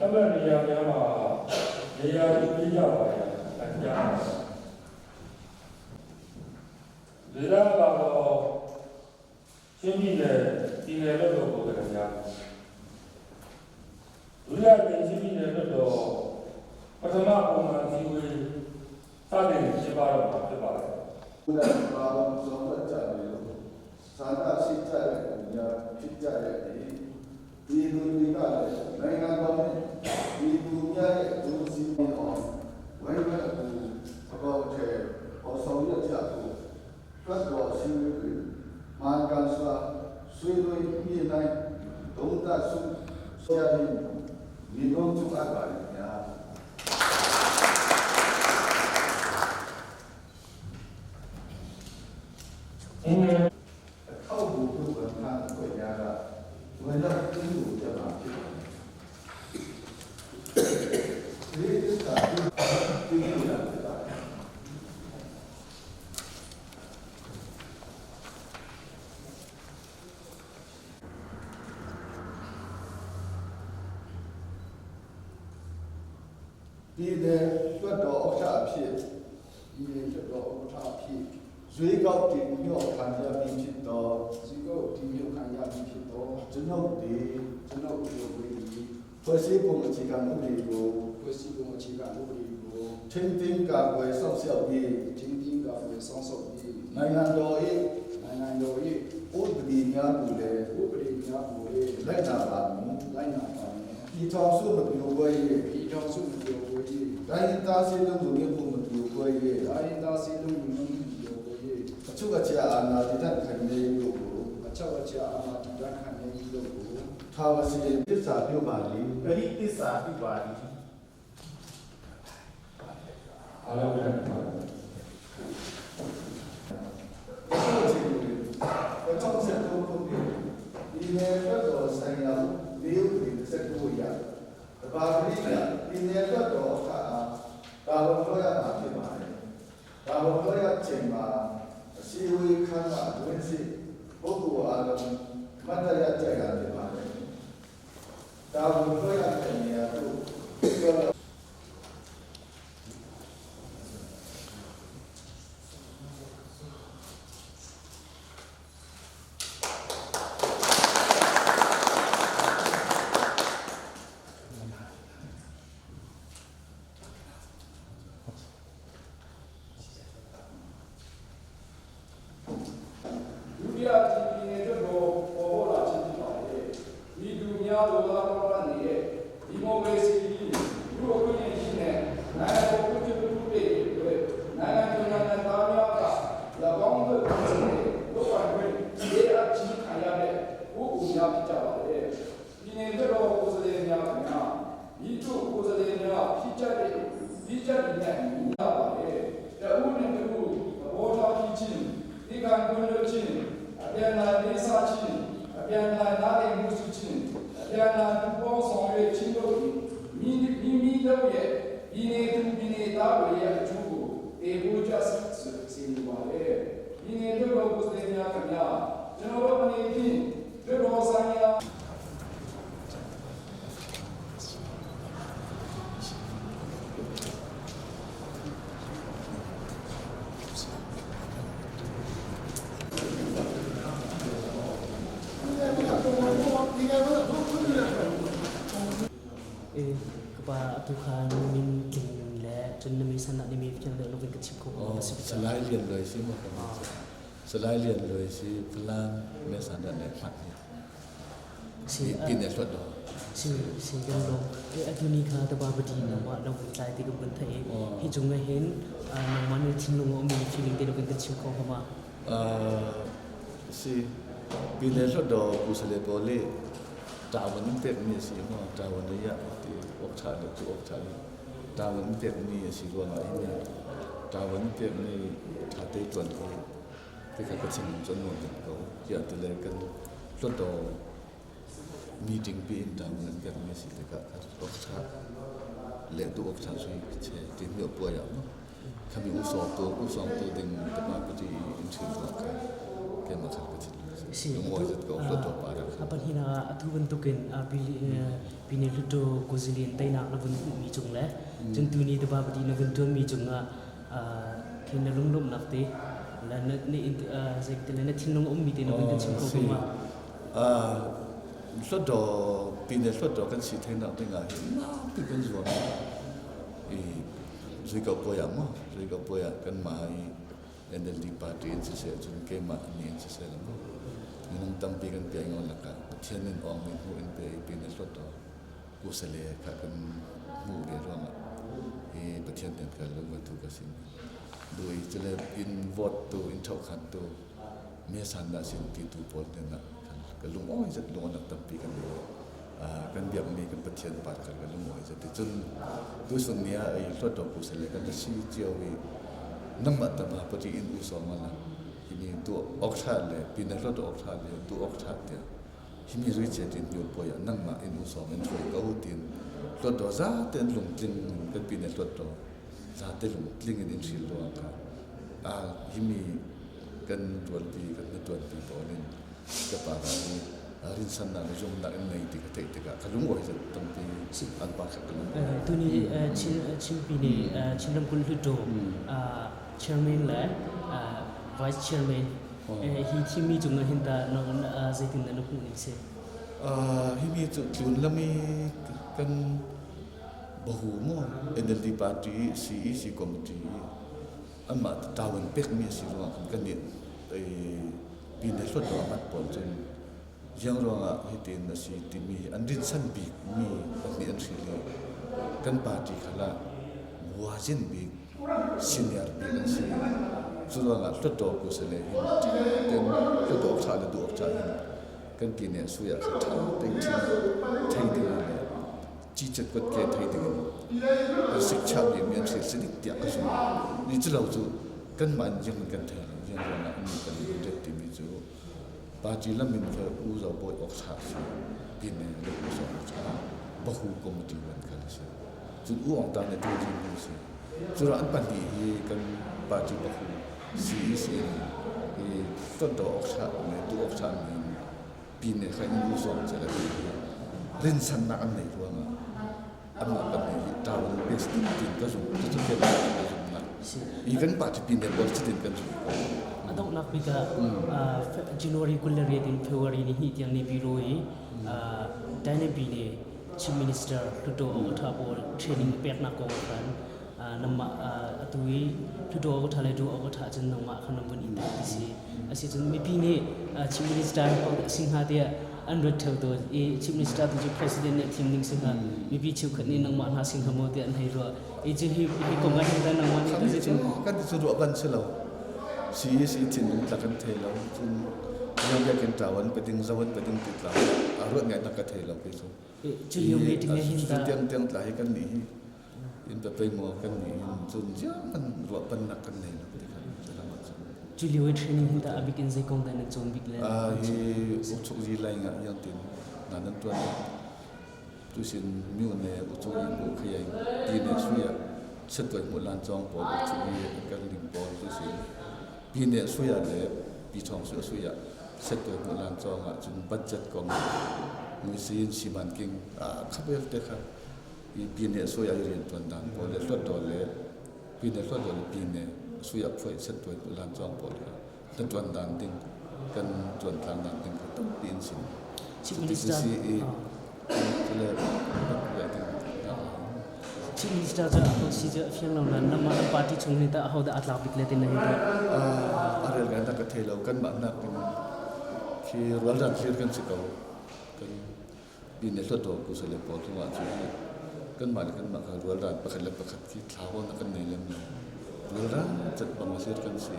အမှတ်နေရာများမှာနေရာယူပေးကြပါရန်အကြားပါတယ်။ဒေသပါတော့ချင်းပြည်နယ်ပြည်နယ်လွှတ်တော်ကိုယ်စားလှယ်များဒုတိယကြိမ်ချင်းပြည်နယ်လွှတ်တော်ပထမပုံမှန်စည်းဝေးစတင်ကျင်းပတော့မှာဖြစ်ပါတယ် ကုလအားလုံးဆောင်ရွက်ကြတယ်လို့သာနာရှိကြတဲ့သူများဖြစ်ကြတဲ့ဒီလူတွေကလည်းနိုင်ငံတော်နဲ့ဒီလူများရဲ့ဒုစီအောင်ဝိုင်းဝန်းအကူအကောင့်ထဲပေါ်ဆောင်ရွက်ကြဖို့တွတ်တော်စီဝေးတွေမာကန်စွာဆွေးနွေးညှိနှိုင်းသုံးသပ်ဆုဆွရပြီးဒီကုန်းချုပ်အပ်ပါတယ်ခင်ဗျာ အင်း အထောက်အကူပြုဝန်ခံအဖွဲ့များကဝင်ရောက်ပြီးကိုကြမှာဖြစ်ပါတယ်။ဒီသစ္စာပြုပြုရဖြစ်ပါတယ်။ဒီတဲ့တွတ်တော်ဥက္ကဋ္ဌအဖြစ် ဒီနေ့လွှတ်တော်ဥက္ကဋ္ဌဖြစ် ဇွေကောက်တင်မြော့ခံရပြီးဖြစ်သော ဇီကုတ်ဒီမြို့ခံရပြီးဖြစ်သော ကျွန်ုပ်ဒီ ကျွန်ုပ်တို့ဝေဒီ ဖွဲ့စည်းပုံအခြေခံဥပဒေကို ဖွဲ့စည်းပုံအခြေခံဥပဒေကို ထိန်းသိမ်းကာကွယ်စောင့်ရှောက်ပြီး တင်းတင်းကာကွယ်စောင့်ရှောက်ပြီး နိုင်ငံတော်၏နိုင်ငံတော်၏ဥပဒေများကိုလည်း ဥပဒေများကိုလည်း လိုက်နာပါမည် လိုက်နာပါမယ် ။ဤထောင်စုမပြိုကွဲ၍ ပြည်တော်စုမပြောဝေး တိုင်းဒေသစည်းလုံးမှုမျိုးမှုမပြိုကွဲ၍ တိုင်းသားစည်းလုံးမှုမပြောဝေး အချုပ်အခြာအာဏာတည်တံ့ခိုင်မြဲရေးတို့ကို အချက်အချာအာမတိတခံနေလို့ကို ထာဝစီသစ္စာပြုပါလိ ပရိသစ္စာပြုပါသည် အားလုံးပြန်ပါတယ် အချုပ်အခြာကို2023ခုနှစ်ဒီနယ်လွှတ်တော်ဆိုင်ရာဒီဥပဒေ19ရာတဘာဝတိကဒီနယ်လွှတ်တော်အခါအားတာဝန်လွှဲရမှာဖြစ်ပါတယ်။တာဝန်လွှဲရချိန်မှာအစည်းအဝေးခန်းကတွင်စီပုဂ္ဂိုလ်အားလုံးမတ်တရကြရဖြစ်ပါတယ်။တာဝန်လွှဲရတဲ့နေရာတို့ပြောတော့ ဒုတိယဒီပြည်နယ်လွှတ်တော်ပေါ်ပေါ်လာခြင်းဖြစ်ပါတယ်ဒီလူများလိုလားတောင်းတနေတဲ့ဒီမိုကရေစီလူအခွင့်အရေးရှိတဲ့နိုင်ငံတော်ပြည်သူ့ပြည်တွေနိုင်ငံသူနိုင်ငံသားများက၎င်းတို့ပြည်သူတွေတို့ပိုင်ခွင့်ရေးအပ်ခြင်းခံရတဲ့ဥပဒေများဖြစ်ကြပါတယ်ပြည်နယ်လွှတ်တော်ကိုယ်စားလှယ်များခင်ဗျာဤတို့ကိုယ်စားလှယ်များဖြစ်ကြတဲ့ဖြစ်ကြတဲ့နဲ့ညီလာပါတယ်တဦးနဲ့တူသဘောထားကြည့်ခြင်းဒီကံခွင့်လို့ခြင်းအပြန်အလှန်လေးစားခြင်းအပြန်အလှန်နားလည်မှုရှိခြင်းအပြန်အလှန်ပူးပေါင်းဆောင်ရွက်ခြင်းတို့သည်မိမိမိတို့ရဲ့ဒီနေ့သူဒီနေ့သားတွေရဲ့အကျိုးကိုတေဖို့ကြစေနေပါလေဒီနေ့တို့တော်ကိုယ်စားလှယ်များခင်ဗျာကျွန်တော်တို့အနေဖြင့်တို့တော်ဆိုင်ရာ ဒီကနေ့ san na mi fiang deuh lovin ka chim kho ko. Salai Lian Luai si mo kan Salai Lian Luai si Falam me san da ne phat ni. Si pi ne hlut do. Si si kan lo e atuni kha ta ba badi na ma lo bun tlai ti ka bun thai hi chung na hin nangma ni thinlung om mi feeling te lo kan chim kho ma. Si pi ne hlut do pu sale bo le တာဝန်ပက်မီစီမောတာဝန်ရတီอกချာလေသူอกချာလေတာဝန်ပက်မီစီရောมาอินี่တာဝန်ပက်မီทาเตตวนko te ka ka chim chon mo ko ya te le kan hlo to meeting pi in ta mun pek mi si le ka ka ok cha le tu ok cha sui che tin myo po ya mo ခမီဥစောတူဥဆောင်တူဒင်းတမပတိin chin ko ka ke ma kha ka chin Si mo zat ko hlo to pa ra. Apan hina athu bantukin bini luto kozilin tainak na bun mi chung le chung tu ni taba pati na bun tuan mi chung a khin na lunglum nak te la na ni zek te na thinlung um mi te na bun kan chim ko ma. လွတ်တော်ပြည်နယ်လွတ်တော်ကန်စီထိုင်းတော့တင်ကဟိနာပြကန်ဇောအေဇိကပေါ်ရမဇိကပေါ်ရကန်မာ NLD party in se chun ke ma ni in se la mo nung tam pi kan pi ngon la ka thian in ong min hu in pe pi ne lot to ku se le kha kan mu ge ro ma e pathian ten ka lu ma tu ka sin dui chele in vote tu in thau khan tu me san da sin ti tu pol ten na ka lung oi zat lung nak tam pi kan ni kan biak mi kan pathian pat kha ka lung oi zat chun tu sun nia ai lot to ku se le kan si chiao wi nang ma ta ma pati in u so ma la himi tu ok tha le pin na lot ok tha le tu ok tha te himi rui che tin yo po ya nang ma in u so men throi ko tin lot do za ten lung tling kan pin na lot do za te lung tling in in lo ka a himi kan tuan pi kan na tuan pi po nin ka pa ka ni rin san na le jom na in nei ti ka te te ka ka lung oi za tam pi an pa ka lung. Tu ni Chin Chin pi ni Chin ram kul hlu do chairman le vice chairman hi thimi chung hin ta no zeitin na hmu ning se? Hi mi chu tlun lami kan bahu mo NLD party CEC committee anma tawan pek mi si ruang kan kan ni pi ne hlot do amat pol chun yang ruanga hitin na si ti mi an rin san bik mi ni an si le kan party khala wajin bik senior bik an si chu ruanga hlot do ku se le hin ten hlot do cha le du cha hin kan ki ne su ya kha tha te thi thai ding le chi chat kot ke thai ding sik cha bi mi an si sidik tia ka su ni chu lo chu kan man jing kan thai yang ruanga ni kan ret ti mi chu party lamin kha u zo boy ok cha si pin ne le u so cha bahu committee wan kha si chu u ong ta ne tu ji mu si chu ra an pan ni hi kan party bahu CEC hi ton do ok cha ne tu ok cha ni pin ne kha in u so cha la rin san na an nei ruanga an ma pan ni ta wan best tin tin ka zu chu chu ke ka zu na i kan party pin ne bol tin kan zu. Adong nak bika January 28 in February ni hi tiang ni biro i dine bi ne Chief Minister Hluttaw Awtha pawl training pek nak ko khan nama atui Hluttaw Awtha le du Awtha cun nangmah khan nam bun in ti si asi cun mipi nih Chief Minister singha te an rat theu to i Chief Minister tu cu President nih thim ning singha mipi cheukhat nih nangmah hna singha mo te an hei ruah i cu hi hi kong ah hin ta nangmah nih ta cun kan ti cu ruah ban si lo CEC thinlung tla kan thei lo cun yang bia kan tawan peding zawan peding ti tla a ruat ngai nak ka thei lo ke cu. Cu lio meeting ne hin ta tiang tiang tla hi kan ni hi in ta pei mo kan ni hin cun jiang kan ruah pan nak kan nei lo ti kan cu lio training hin ta abik in zei kong da nan cawn bik le? A hi uchuk ji lai nga yang tin na nan tuan tu sin miu ne uchuk yi bu khayai ti ne suya set toi mu lan chong pol uchuk yi kan ling pol tu sin pi ne suya le pi chong su suya set toi mu lan chong a chun budget kong mui sin siman king a khabel te kha i pi ne suya rian tuan dan pol le hlot do le pi ne hlot do le pi ne suya phoi set toi mu lan chong pol kha ta tuan dan ding kan tuan tlang dan ding ka tam pin sin. Chief Minister si i le Chief Minister cu a si cu a fiang lo nain nangmah nan party chung hi tah ahodah aa tlak bik le ti na hei ruah? A rel ngai nak ka thei lo. Kanmah nak in khi rualran thlir kan si ko. Kan bine hluttaw kusale pawl thung ah cun kanmah le kanmah kha rualran pakhat le pakhat khi thlawawn kan nei lem lo. Rualran cat bang thlir kan si.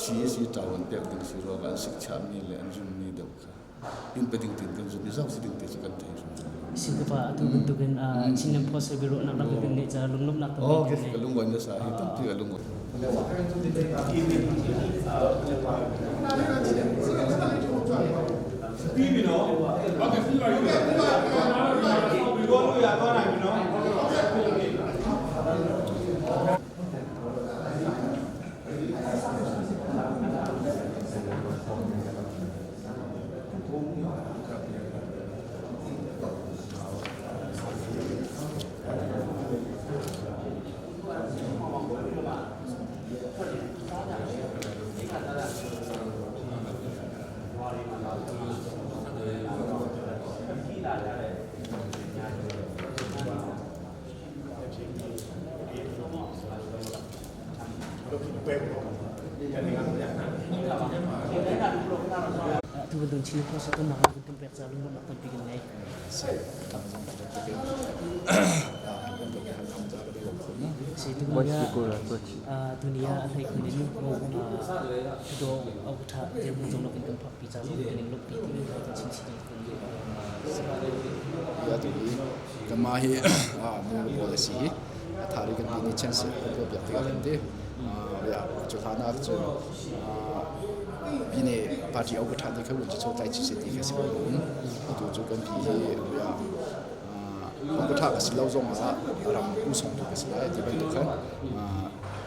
CAC ṭawan pek ding si ruangah an sikchiahmi le an zummi deuh kha in peding tin kan zum i zong si ding te cu kan thei zungzal. Sikupa atu bantukin Chinland Post biaruahnak rak kan ngeih caah lunglawmhnak tampi Oh, ka lungwan na sa hi tampi ka lungwan. Tu bantuk Chin Post tonnak na kan pek caah lunglawmhnak tampi kan ngei. Si tuni ah a hlei khun in do auṭha dirhmun zong kan kan phakpi ca zong kan in lawmhpi ti kan chim chih kan Ya tu hi kanmah hi pawl a si i a thari kan ti ni chance kan tuah piak tikah kan ti cu hlan ah cun pine party au ṭhan ti kha vun cu tlai chi se ti kha si ko atu cu kan pi hi au ṭha ka si lo zong ah ram u song tu ka si lai ti bantuk khan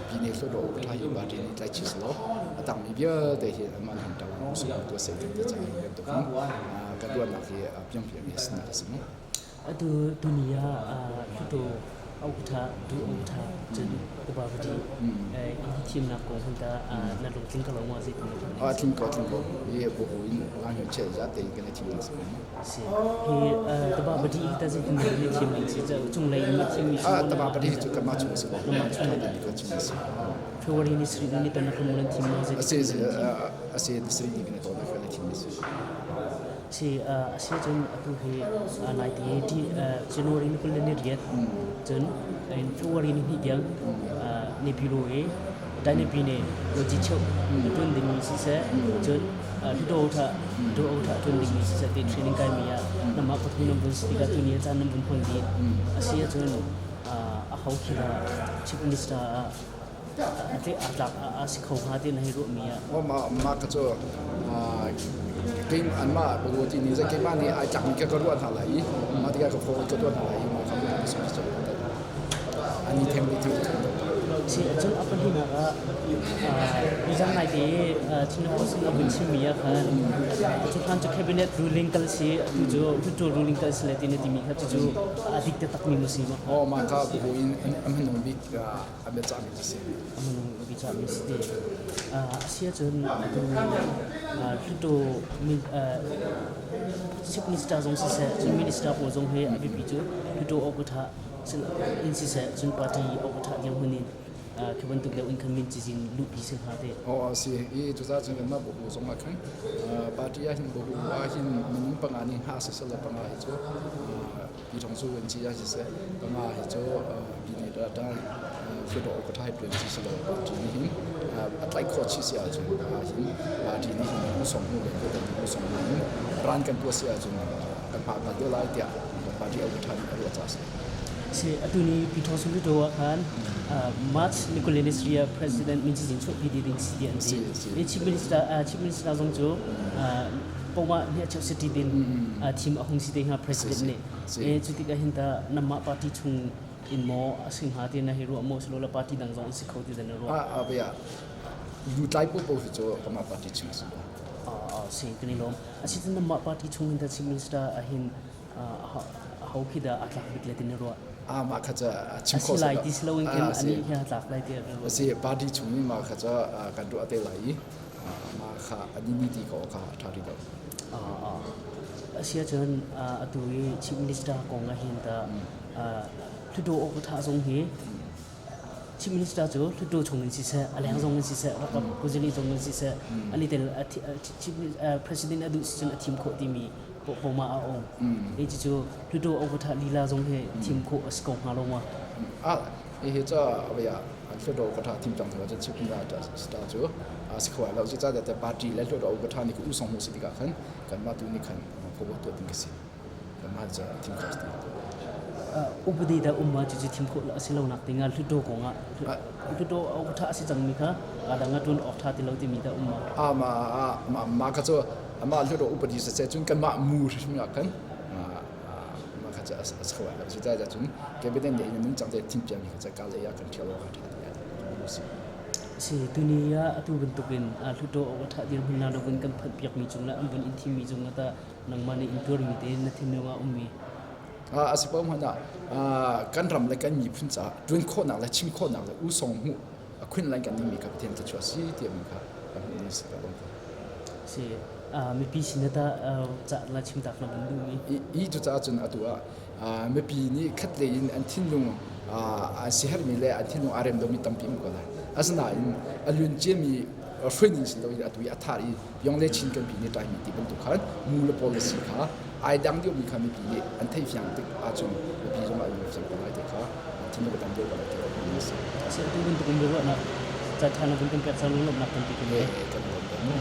pine hluttaw au ṭha hi party nih tlai chi si lo a tangmi vialte hi man han ṭang u song tu se ti ca bantuk khan ka ruahnak hi piangpiang hi a si mu. Atu tuni ah Hluttaw Auhṭha duh auhṭha cun Tubavati hi thimnak kong hun ta na lungtling ko lo maw zeitin na A tling ko tling ko hi bu in lang hi che za te kan thim na si. Si hi Tubavati hi ta zeitin na ni thim ning si cung lei in thim mi si. A Tubavati cu kanmah chung si ko. Kanmah chung ko chung si. February ni sri ni ton na kan mulan thim ma zei. Ase ase sri ni kan ton na kan thim si. Si a si cun atu hi naite January ni 28 cun February ni hnih tiang Naypyidaw i Tainpi nih Logi cheuh a ṭuan dingmi siseh cun Hluttaw tha ṭuan dingmi siseh ti training kaimi ah namah pathum nan vun si tikah tuni ah caan nan vun hman dih. A si ahcun aho khi dah Chief Minister ah a tlak a si kho hnga ti na hei ruahmi ah? Mah kha cu keim anmah ti ni keimah nih ai tlakmi kha ka ruah hna lai i mah tikah ka phone ka tuah hna lai i mah kha ka ani theng ni theng. Si cun a pahnihnak ah nizan nai te Chin Post in a vun chimmi ah khan cu hlan cu cabinet ruling kal si atu cu Hluttaw ruling kal si le ti na timi kha cucu a dik taktakmi maw si ma? Oh mah kha bu in a hmanung bik a biacahmi cu si. A minung a biacahmi si te. A si ahcun atu Hluttaw Chief Minister zong siseh, cun Minister pawl zong hi a biapi cu Hluttaw awk ṭha in siseh, cun party awk ṭha dirhmun in khi bantuk deuh in khan min cizin luhpi si hnga te. Aw a si. I cucaah cun kanmah bu zong ah khan party ah hin bu ah hin minung panga nih hna siseh panga hi cu Pi Thong Su an ci ah siseh panga hi cu pi nih ta Hluttaw ka thai tuan ci si lo party nih hin a tlaih khawh chi si ahcun hin party nih hin u song nu le u song nu hin ran kan tuah si ahcun kan pa kal deuh lai tiah party au tha nih a ruah ca si. Si atu ni Pi Thong Su Hluttaw ah khan March ni kul le President Min Zin chuah pi ding si ti an ti. Chief Minister Chief Minister zong cu poah nih a city din thim a hung si te hnga president nih e cu tikah hin ta namah party chung in maw a si hnga ti na hi ruah maw silo party dang zong an si kho ti dan na ruah a bia lutlai po po hi cu kamah party chung si a si kan i lawm a si namah party chung hin ta chief minister ahin ho khi dah a tlak bik le tin na ruah a mah kha ca chim kho lai ti silo in khin ani hi a tlak lai ti a si party chung in mah kha ca kan ruah te lai i mah kha a ni ti ko kha a ṭha rih lo. A si ahcun atu i Chief Minister kong ah hin ta Hluttaw awkatha zong hi Chief Minister cu Hluttaw chung in siseh, a leng zong in siseh, rakap kuzili zong in siseh, an i tel Chief President a duh si cun a thim khawh timi poma a um. Hi cu Hluttaw awkatha lila zong hi thim khawh a si ko hnga lo ma? Ah, hi ca avaya Hluttaw awkatha thim cang cu Chief Minister cu a si kho lo. Cucaah party le Hluttaw awkatha nih u song hu si tikah khan kanmah tu nih khan forward tuah ding ka si. Kanmah ca thim khawh si. Upadi dah um ma cucu thim khawh a si lo nak dingah Hluttaw kongah Hluttaw awk ṭha a si cangmi kha adang ah ṭuan awk ṭha ti lo timi dah um ma? Ma ma ma kha cu amah Hluttaw upadi siseh cun kanmah mu hrim ah khan ma kha cu a si kho lai lo. Cucaah cun cabinet nih in cang te thim ciami kha cu ka lei ah kan ṭhial awk a ṭha ti si. Si tuni ah atu bantukin Hluttaw awk a ṭha dirhmun na lo vun kan phanh piakmi cung le an vun in thimmi cung ah tah nangmah nih in tuarmi te na thinlung ah ummi? A si ko hmanh ah kan ram le kan miphun caah ṭuan khawhnak le chim khawhnak le usong hmuh a khun lai kan dingmi kha Pathian thluachuah si ti mi kha kan hmuh ni si ka lawm ko. Si mipi sin ta ca la chim tak na bun duhmi? I cu caah cun atu ah mipi nih khat lei in an thinlung an sihermi le an thinlung aa rem lomi tampi um ko lai. Asinain a luan ciami hruaining si loin atu i a thar i Yong le Chin kan pi nih ṭaimi ti bantuk khan mu le policy kha ai dang deuhmi kha mipi nih an theih fiang tik ahcun mipi zong an fiang ko lai ti kha thinlung tam deuh ko lai ti ka hmuh si. Si atu bantuk in biaruahnak ca ṭha na vun kan pek cang lunglawmhnak tampi kan ngei. Kan lawm mu.